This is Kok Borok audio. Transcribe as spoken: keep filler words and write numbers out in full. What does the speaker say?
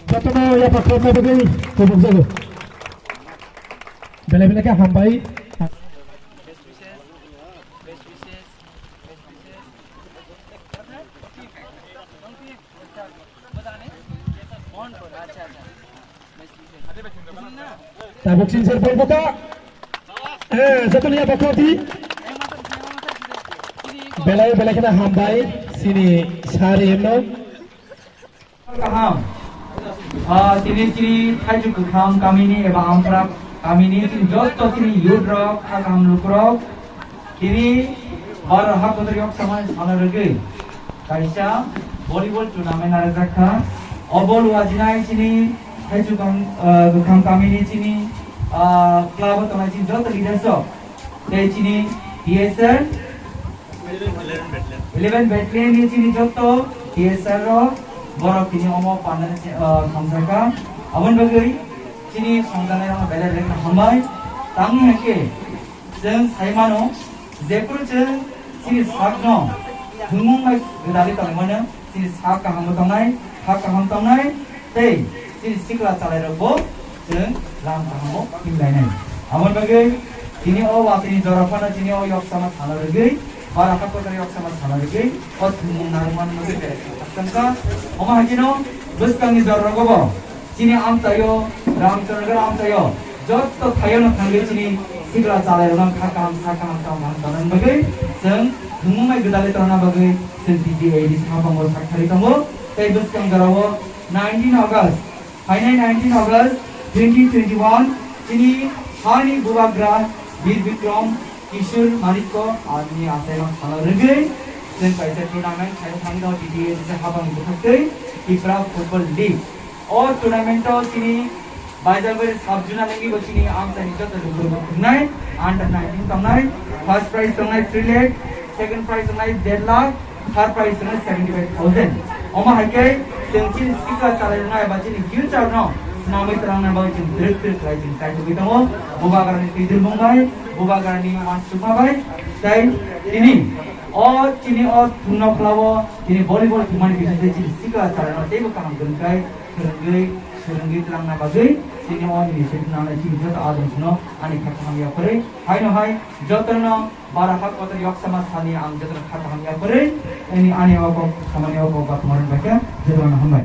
Jotono yapha khorokna bagwi kubuk jago. Belai belai khe hambai. Tabuk sini sir bol buka. Eh, jotono yapha khordi. Belai belai kheno hambai sini sari himno. Kaham. Ah, tini chini Thaichuk Kwkham kamini eba Amtrak kamini chini jotto chini youth rok, ha kaham lukurok. Tini bar ha kotor yok samai sana rwgwi kaisa volleyball tournament narwkjakha. Obo luajinai chini Thaichuk Kwkham, ah, Kwkham kamini chini, ah, club o tongnai chini jotto leaders rok. Tei chini T S R eleven battalion ni chini jotto T S R rok borok tini omo pandani, ah, khamsaka. Aboni bagwi chini songjanai rokno belai belai kheno hambai. Tangni hake chwng sai mano, jephuru chwng chini sakno thwngmung bai gwdalwi tongmano, chini sak kaham bo tongnai, ha kaham tongnai, tei chini sikla chalairokbo chwng lam kahamo himlainai. Aboni bagwi tini o watini jora phano chini o yoksama sana rwgwi, bara hakotari yoksama sana rwgwi, o thwngmung narwkmani bagwi berai khakchangkha. Omo hai kheno bwskangni jorarokbo chini amchaio, Ramchandranagar amchaio, jotto thaio no thangwi chini sikla chalairokno kha kaham, sa kaham, tong kaham tongnani bagwi chwng thwngmung bai gwdalwi tongna bagwi chwng T T A D sapango sak thari tongo. Tei bwskang jorao nineteen August, phainai nineteen August twenty twenty-one, chini hani bubagra Bir Bikram Kishore Manikko ani achaima sana rwgwi chwng kaisa tournament khai thangwi tongo T T A D sapango bwkhaktwi Tipra Football League. O tournament o chini Baijalbari sub-zonal wngwi bo chini amchaini joto lukurokno khwngnai, under nineteen tongnai, first prize tongnai three lakh, second prize tongnai der lakh, third prize tongnai seventy five thousand. Omo hai khe chwng chini sikla chalairokno eba chini future no swnamwi twlangna bagwi chwng twrwk twrwk khlai chwng chai tongwi tongo. Bubagrani twidirmung bai, bubagrani uansukma bai, tei tini o chini o thwngno phlao tini volleyball thwngmani bisingtwi chini sikla chalairokno teibo kaham kwrwngkhlai swrwngwi, swrwngwi twlangna bagwi chini o initiative nangnai chini joto adong phano ani kha kaham yaphorwi haino hai jotono bara ha kotor yoksama sani ang jotono kha kaham yaphorwi ani, ani o kok samani o kok ba tongmani bai khe jotono hambai.